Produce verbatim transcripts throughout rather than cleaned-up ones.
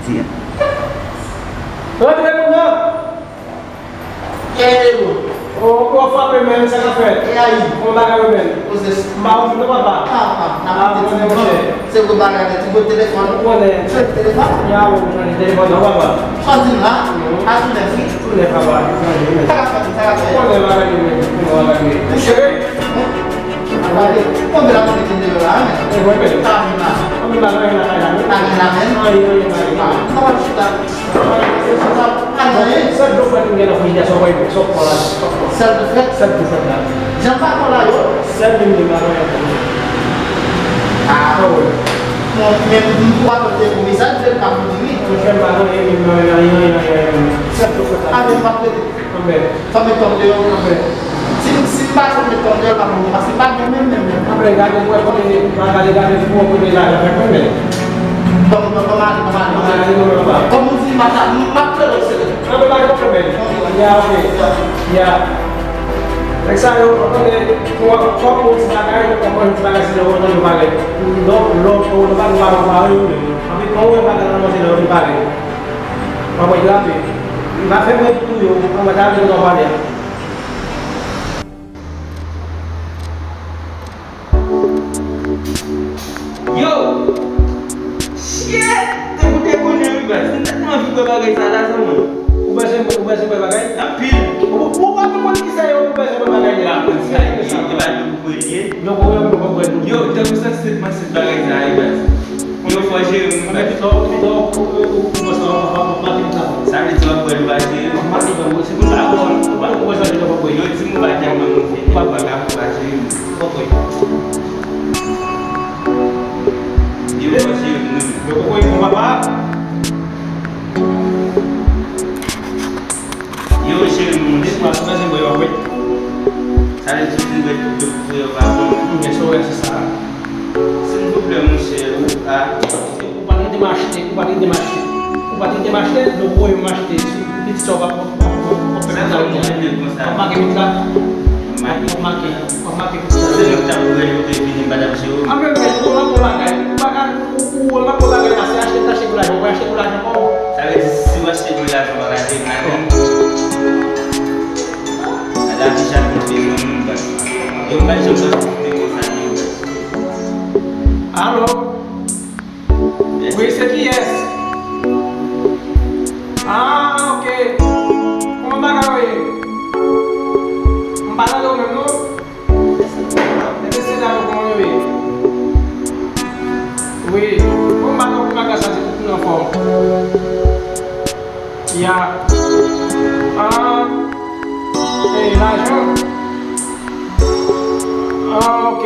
Di. Rantre moun nan. Kè e ou? O, ou ap frape, men, sa k ap fèt? E ayi? Kòman bagay yo, men? Ozes. M pa konn non, papa. Papa, n ap kite ti moun nan. Se gwo bagay, ti gwo telefòn. Ou konnen. Chanje telefòn? Ya, ou chanje telefòn nan, papa. Sa w di m la? A tou nèf, wi. Tou nèf, papa. Chanje, men. Sa k ap fèt, sa k ap fèt? Ou konnen bagay yo, men. Ou konnen bagay yo. Mouche. Gade, konbyen la mete deyò la, men? E, mwen, men. Pa gen la. Konbyen la, pa gen la, pa gen la, men? Pa gen la, men? Anyen, anyen, pa gen la. Ah, kòman chita? Anyen, se chita, pa gen anyen. Sèl dlo frèt m gen nan frijidè, se w pran, se w pran la, se w pran. Sèl dlo frèt? Sèl dlo frèt la. Jan pa pran la, yo? Sèl li m gen, pa gen anyen. Ah, oh. Bon, men m pou apòte pou mesaj, se pa pou di wi. Monchè, m pa gen anyen, anyen, anyen, anyen, anyen. Sèl dlo frèt la. Ah, men m pa plede. Anben. Fò m met kòm deyò, anben. Si, si m pa fè met kòm deyò, l pa bon, paske m pa gen menm, menm, menm. Anben, gade pou wè kote, gade, gade pou wè kote lajan fèk mwen, men. Ban m, ban m, ban m ale, ban m ale, ban m ale. Anben, gade pou wè, papa. Kòm ou di, m ap, m ap fè lòt se. Anben, pa gen pwoblèm, men. Ya, ok. Ya. Nèg sa yo, anben, pou wè, fò pou ti bagay, fò pou ti bagay, se lè w antann yo parèt. Lò, lò, lò, lò, pa nou pa nou parèt, yo menm. Anben, kòm ou wè bagay nan manje nan yo parèt. Anmwey, drape. M pa fè mwen touye w, anmwey, drape nou pale a. Yo! Shit! Te pou te konnen wi, baz. M tèlman anvi wè bagay sa la, sa mwen. Ou bezwen, ou bezwen wè bagay? Anpil. Ou, ou pa konn kisa yo, ou bezwen wè bagay la. Sa e, e pa nou pou liye. Lòk ou yo, lòk ou yo. Yo, tankou sa, se, se bagay sa, e, baz. Yo fò jere moun, baz. Pito, pito, ou, ou, ou, ou, ou, ou make tout la. Sa vle di w ap wè nou pa jere moun. Ou make tout la. Si moun pa konn, ou pa konn sa, ou pa konn. Yo di m ou pa tèlman moun fini, ou pa ka, ou pa jere moun. Ou pa konn. Yo fò jere moun. Yo poko yon bon papa. Yo jere moun. Dis mwa, sou bezwen bwè yo, wi. Sa vle di w vin wè tout yo pou yo pa bon. Mwen sou wè se sa. Silvouplè, monchè, ou a. Ou pa t rete m achte, ou pa t rete m achte. Ou pa t rete m achte, donk ou voye m achte. Pitit sa w pa, w pa, w pa, w pa fè sa, w ap make pitit la. W ap make, w ap make pitit la. Se lè w t ap wè yo te vini, m pa t ap jere w. Anben, men, ou nan bon bagay. Ou pa ka, ou, ou, ou nan bon bagay la, se achte, achte pou lajan, ou achte pou lajan pa w. Sa vle di, si w achte pou lajan, w pa ka jere lajan. Ala ki jan nou te nan moun, baz. Yo pa janm ap koute konsa, non, baz. Alo? Wi, se kiyès? Ah, ok. Kòman bagay yo ye? M pa tande w menm, non. Mesye dam yo, kòman yo ye? Wi. Bon, m pa tande w, kòman sa, se tout moun anfòm? Ya. Ah, e, lajan. Ah, ok.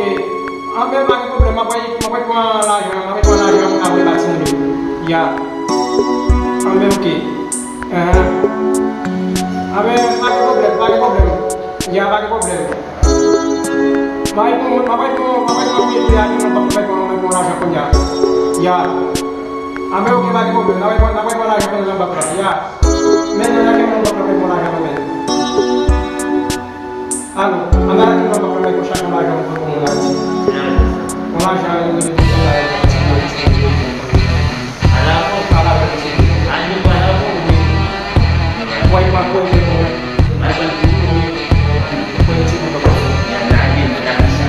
Anben, pa gen pwoblèm, m ap, m ap pran lajan, m ap pran lajan pou m ka voye ba timoun yo. Ya. Anben, ok. Enhen. Anben, pa gen pwoblèm, pa gen pwoblèm. Ya, pa gen pwoblèm. M ap pran, m ap pran, m ap pran, m ap pran lajan kounye a. Ya. Anben, ok, pa gen pwoblèm. M ap pran, m ap pran lajan kounye a nan bank la. Ya. Men nan lajan nan bank la, men bon lajan nan men. Alo, ann ale nan bank la, men pou chak yon lajan pou moun Ayiti. Yon lajan, yon lajan. Ala bon, ala bon. Ann nou pran la bon. Wè, pa kwè, men bon. Ann pran ti moun. Ann lage, ann lage sa.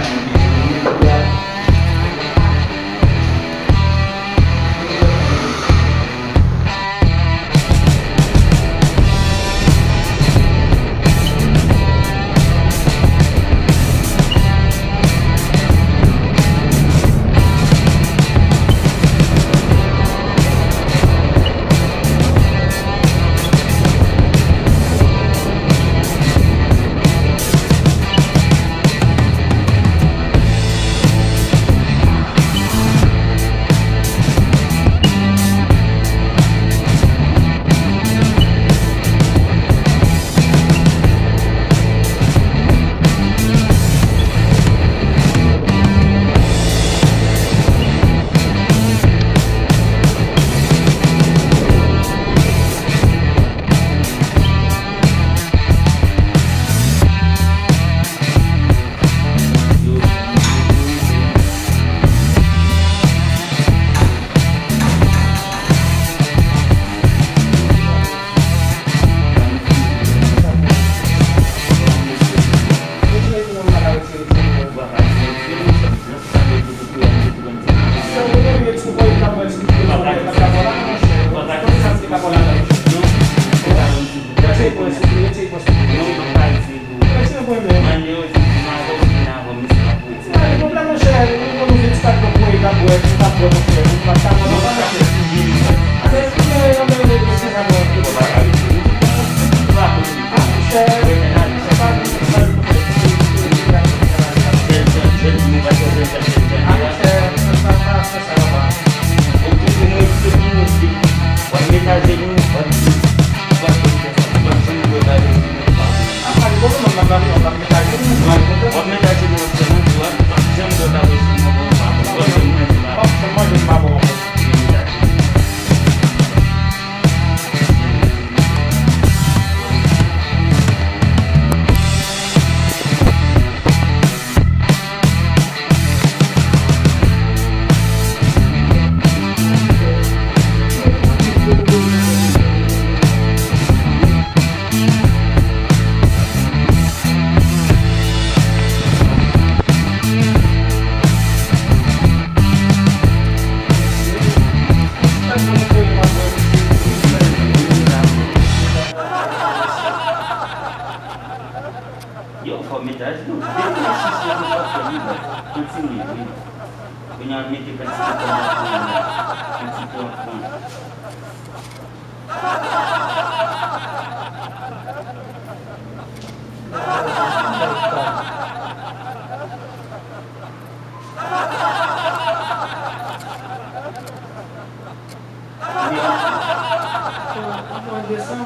Mwen desann.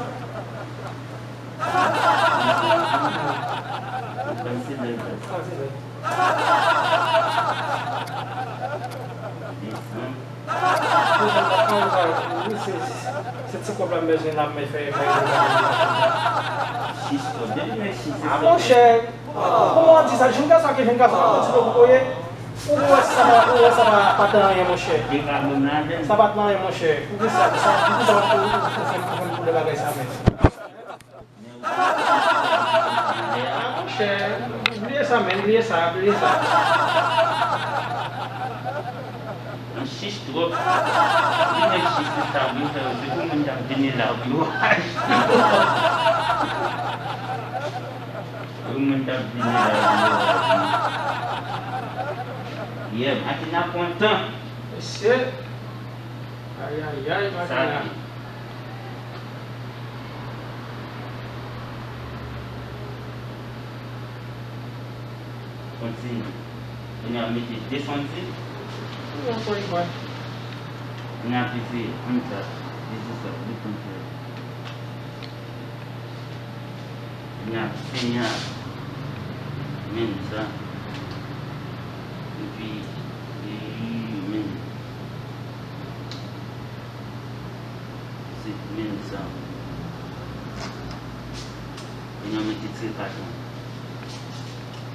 Konsidan. Konsidan. Desann. Wi, se, se ti kòb la m bezwen la, m fè, fè. Sis kòb, depi men sis. Ah, monchè. Kòman w di sa? Jenn gason ak jenn gason ap kontinye pou koye. Ou wè sa pa, ou wè sa pa, pa t anyen, monchè. Sa pa t anyen, monchè. Poukisa, sa, poukisa w ap fè, w ap fè, w ap fè de bagay sa menm? Ah, monchè, bliye sa menm, bliye sa, bliye sa. Nan chich twòp. Li nèg chich li sa, li fè, se pou moun t ap vini la pou yo achte. Pou moun t ap vini la pou yo achte. Yeah, maten ap pran tan. Mesye. Ayayay, maten ap. Kontinye. Kounye a mete de santim. Wi, ankò yon fwa. Kounye a peze, konn sa, peze sa, li konn sa. Kounye a, kounye a, menm sa. Epi, e, menm. Se menm sa. Kounye a mete tire kat lan.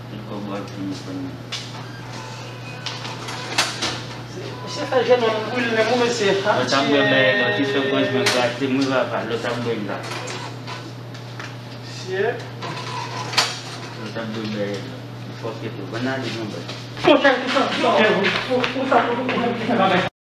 Tout kòb w ap vini pran nan. Mesye fè jenòm brile menm wi mesye. Lòt ap bwè bèy la, ki fè gòj mwen grate mwen papa, lòt ap bwè la. Mesye. Lòt ap bwè bèy la. Fòk e tou. Bann ale non bèy. Monchè, ou sa, ou sa, ou sa, ou sa, ou sa, ou sa,